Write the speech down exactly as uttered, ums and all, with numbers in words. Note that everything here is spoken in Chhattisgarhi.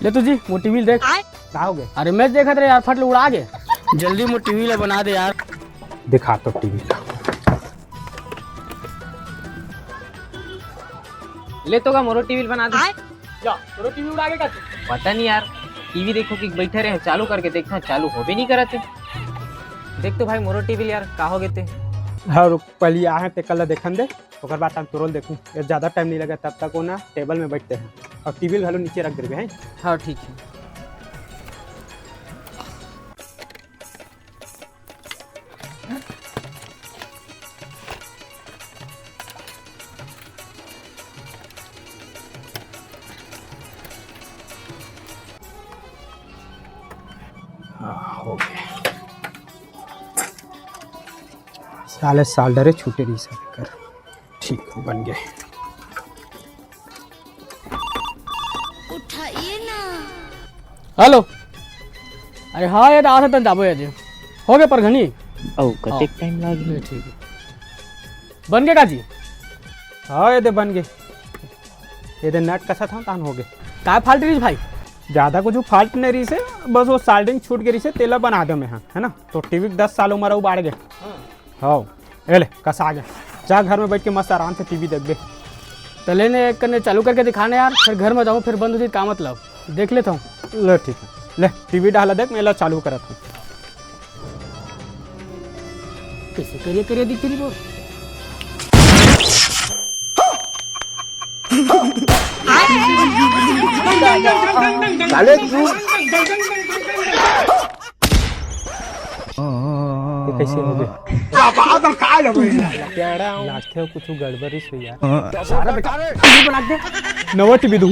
ले तो जी, वो टीवी देख। का हो गए? अरे मैच देखत रहे यार, फट ले उड़ा गे। जल्दी वो टीवी ला बना दे यार। दिखा तो टीवी ला। ले तो का मोरो टीवी बना दे। जा, मोरो टीवी उड़ा गे का तू? पता नहीं यार, टीवी देखो कि बैठे रहे, चालू करके देखता, चालू हो भी नहीं करते। देख तो भाई मोरो टीवी यार, का हो गए ते? हाँ रुक, पहले यहाँ ते कल देखन दे। ओकर बाद हम तोरो ल देखूं। ये ज्यादा टाइम नहीं लगे, तब तक वो ना टेबल में बैठते हैं और टीवी घलो नीचे रख देबे हैं। हाँ ठीक है। हाँ, हो गया। साले साल डरे छूटे नहीं सके कर। ठीक, बन गए। उठाइए ना। हेलो। अरे हाँ यार, आधा तक जाबो यार। हो गए परघनी। अउ कतेक हाँ। टाइम लागही? ठीक है। बन गए का जी? हाँ ये दे बन गए। ये दे नट कसा था तान हो गए। का फाल्ट रही भाई? ज्यादा कुछ फाल्ट नहीं रही से, बस वो साल्डरिंग छूट गई रही से, तेला बना दो मैं, हाँ, है ना? तो टीवी के दस साल उम्र वो बाढ़ गए। हाँ। ए ले, कसा आ गया। जा घर में बैठ के मस्त आराम से टीवी देखबे। तले ने एक कने चालू करके दिखाना यार, फिर घर में जाऊँ, फिर बंद हो जाए, का मतलब? देख लेता हूँ। ले ठीक है, ले टीवी डाला देख, मैं ला चालू करत हूँ। कैसे करिए करिए दिख रही बोल। साले तू ये कैसे हो गए? लागथे कुछ गड़बड़ी से यार। सारा बेटा, टीवी बना दे। नवा टीवी दूँ।